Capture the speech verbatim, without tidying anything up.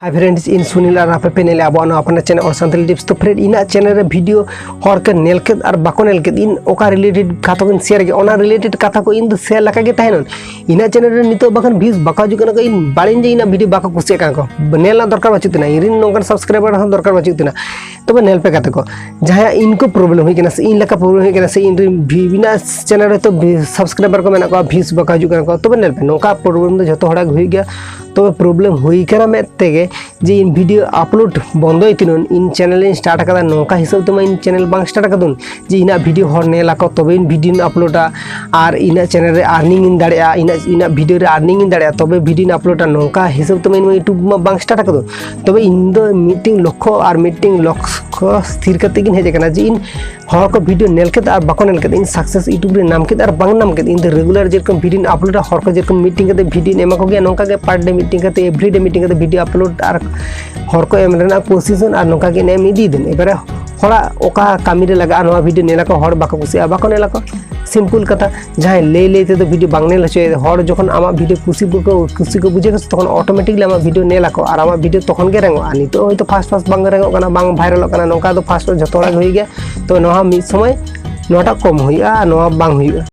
Hi friends, ᱤᱧ ᱥᱩᱱᱤᱞ ᱟᱨ ᱟᱯᱮ ᱯᱮ ᱧᱮᱞᱮᱫᱼᱟ ᱟᱵᱚᱣᱟᱜ ᱱᱚᱣᱟ ᱟᱯᱱᱟᱨ channel All Santali Tips᱾ ᱛᱚ friend, ᱤᱧᱟᱹᱜ channel ᱨᱮ video ᱦᱚᱲ ᱠᱚ ᱧᱮᱞ ᱠᱮᱫ ᱟᱨ ᱵᱟᱠᱚ ᱧᱮᱞ ᱠᱮᱫ, ᱤᱧ ᱚᱠᱟ related ᱠᱟᱛᱷᱟ ᱠᱚᱧ share ᱜᱮᱭᱟ, ᱚᱱᱟ related ᱠᱟᱛᱷᱟ ᱠᱚ ᱤᱧ ᱫᱚ share ᱞᱮᱠᱟ ᱜᱮ ᱛᱟᱦᱮᱱᱟ᱾ ᱤᱧᱟᱹᱜ channel ᱨᱮ ᱱᱤᱛᱚᱜ ᱵᱟᱠᱷᱟᱱ views ᱵᱟᱠᱚ ᱦᱤᱡᱩᱜ ᱠᱟᱱᱟ ᱠᱚ, ᱤᱧ ᱵᱟᱲᱟᱭᱟᱹᱧ ᱡᱮ ᱤᱧᱟᱹᱜ video ᱵᱟᱠᱚ ᱠᱩᱥᱤᱭᱟᱜ ᱠᱟᱱᱟ ᱠᱚ, ᱧᱮᱞ ᱨᱮᱱᱟᱜ ᱫᱚᱨᱠᱟᱨ ᱵᱟᱹᱪᱩᱜ ᱛᱤᱧᱟ, ᱤᱧ ᱨᱮᱱ ᱱᱚᱝᱠᱟᱱ subscriber ᱦᱚᱸ ᱫᱚᱨᱠᱟᱨ ᱵᱟᱹᱪᱩᱜ ᱛᱤᱧᱟ᱾ ᱛᱚᱵᱮ ᱧᱮᱞ ᱯᱮ ᱜᱟᱛᱮ ᱠᱚ, ᱡᱟᱦᱟᱸᱭᱟᱜ ᱤᱧ ᱠᱚ problem ᱦᱩᱭ ᱠᱟᱱᱟ ᱥᱮ ᱤᱧ ᱞᱮᱠᱟ problem ᱦᱩᱭ ᱠᱟᱱᱟ ᱥᱮ ᱤᱧ ᱨᱮᱱ view, ᱤᱧᱟᱹᱜ channel ᱨᱮ ᱛᱚ subscriber ᱠᱚ ᱢᱮᱱᱟᱜ ᱠᱚᱣᱟ, views ᱵᱟᱠᱚ ᱦᱤᱡᱩᱜ ᱠᱟᱱᱟ ᱠᱚ, ᱛᱚᱵᱮ ᱧᱮᱞ ᱯᱮ, ᱱᱚᱝᱠᱟ problem ᱫᱚ ᱡᱷᱚᱛᱚ ᱦᱚᱲᱟᱜ ᱜᱮ ᱦᱩᱭᱩᱜ ᱜᱮᱭᱟ᱾ ᱛᱚᱵᱮ problem ᱦᱩᱭ ᱠᱟᱱᱟ ᱢᱮᱱ ᱛᱮᱜᱮ ᱡᱮ ᱤᱧ video upload ᱵᱚᱱᱫᱚᱭ ᱛᱤᱧᱟᱹ, ᱤᱧ channel ᱤᱧ start ᱟᱠᱟᱫᱟ, ᱱᱚᱝᱠᱟ ᱦᱤᱥᱟᱹᱵ ᱛᱮᱢᱟ ᱤᱧ channel ᱵᱟᱝ start ᱟᱠᱟᱫᱩᱱ ᱡᱮ ᱤᱧᱟᱹᱜ video ᱦᱚᱲ ᱧᱮᱞ ᱟᱠᱚ ᱛᱚᱵᱮ ᱤᱧ video ᱤᱧ uploadᱟ ᱟᱨ ᱤᱧᱟᱹᱜ channel ᱨᱮ earning ᱤᱧ ᱫᱟᱲᱮᱭᱟᱜᱼᱟ, ᱤᱧᱟᱹᱜ, ᱤᱧᱟᱹᱜ video ᱨᱮ earning ᱤᱧ ᱫᱟᱲᱮᱭᱟᱜᱼᱟ, ᱛᱚᱵᱮ video ᱤᱧ uploadᱟ, ᱱᱚᱝᱠᱟ ᱦᱤᱥᱟᱹᱵ ᱛᱮᱢᱟ ᱤᱧ ᱢᱟ YouTube ᱢᱟ ᱵᱟᱝ start ᱟᱠᱟᱫᱩᱱ᱾ ᱛᱚᱵᱮ ᱤᱧ ᱫᱚ ᱢᱤᱫᱴᱮᱱ ᱞᱚᱠᱠᱷᱚ ᱟᱨ ᱢᱤᱫᱴᱮᱱ ᱞᱚᱠᱠᱷᱚ ᱛᱷᱤᱨ ᱠᱟᱛᱮ ᱜᱤᱧ ᱦᱮᱡ ᱟᱠᱟᱱᱟ ᱡᱮ ᱤᱧ ᱦᱚᱲ ᱠᱚ video ᱧᱮᱞ ᱠᱮᱫ ᱟᱨ ᱵᱟᱠᱚ ᱧᱮᱞ ᱠᱮᱫ, ᱤᱧ success YouTube ᱨᱮ ᱧᱟᱢ ᱠᱮᱫ ᱟᱨ ᱵᱟᱝ ᱧᱟᱢ ᱠᱮᱫ, ᱤᱧ ᱫᱚ regular ᱡᱮᱨᱚᱠᱚᱢ video ᱤᱧ uploadᱟ, ᱦᱚᱲ ᱠᱚ ᱡᱮᱨᱚᱠᱚᱢ meeting ᱠᱟᱛᱮ video ᱤᱧ ᱮᱢᱟ ᱠᱚᱜᱮᱭᱟ, ᱱᱚᱝᱠᱟ ᱜᱮ per day meeting ᱠᱟᱛᱮ, every day meeting ᱠᱟᱛᱮ video upload ᱟᱨ ᱦᱚᱲ ᱠᱚ ᱮᱢ ᱨᱮᱱᱟᱜ ᱠᱳᱥᱤᱥ ᱟᱨ ᱱᱚᱝᱠᱟ ᱜᱮ ᱮᱢ ᱤᱫᱤᱭᱮᱫᱟᱹᱧ᱾ ᱮᱵᱟᱨᱮ ᱦᱚᱲᱟᱜ ᱚᱠᱟ ᱠᱟᱹᱢᱤ ᱨᱮ ᱞᱟᱜᱟᱜᱼᱟ ᱱᱚᱣᱟ video ᱧᱮᱞ ᱟᱠᱚ, ᱦᱚᱲ ᱵᱟᱠᱚ ᱠᱩᱥᱤᱭᱟᱜᱼᱟ, ᱵᱟᱠᱚ ᱧᱮᱞ ᱟᱠᱚ᱾ Simple ᱠᱟᱛᱷᱟ, ᱡᱟᱦᱟᱸᱭ ᱞᱟᱹᱭ ᱞᱟᱹᱭ ᱛᱮᱫᱚ video ᱵᱟᱝ ᱧᱮᱞ ᱦᱚᱪᱚᱭᱮᱫᱟ, ᱦᱚᱲ ᱡᱚᱠᱷᱚᱱ ᱟᱢᱟᱜ video ᱠᱩᱥᱤ ᱠᱚ, ᱠᱩᱥᱤ ᱠᱚ ᱵᱩᱡᱷᱟᱹᱣᱟ ᱥᱮ, ᱛᱚᱠᱷᱚᱱ automatically ᱟᱢᱟᱜ video ᱧᱮᱞ ᱟᱠᱚ ᱟᱨ ᱟᱢᱟᱜ video ᱛᱚᱠᱷᱚᱱ ᱜᱮ ᱨᱮᱝᱚᱜᱼᱟ᱾ ᱱᱤᱛᱚᱜ ᱦᱚᱭᱛᱳ first first ᱵᱟᱝ ᱨᱮᱝᱚᱜ ᱠᱟᱱᱟ, ᱵᱟᱝ viralᱚᱜ ᱠᱟᱱᱟ, ᱱᱚᱝᱠᱟ ᱫᱚ first ᱡᱷᱚᱛᱚ ᱦᱚᱲᱟᱜ ᱜᱮ ᱦᱩᱭᱩᱜ ᱜᱮᱭᱟ᱾ ᱛᱚ ᱱᱚᱣᱟ ᱢᱤᱫ ᱥᱚᱢᱚᱭ ᱱᱚᱣᱟᱴᱟᱜ ᱠᱚᱢ ᱦᱩᱭᱩᱜᱼᱟ ᱟᱨ ᱱᱚᱣᱟ ᱵᱟᱝ ᱦᱩᱭᱩᱜᱼᱟ᱾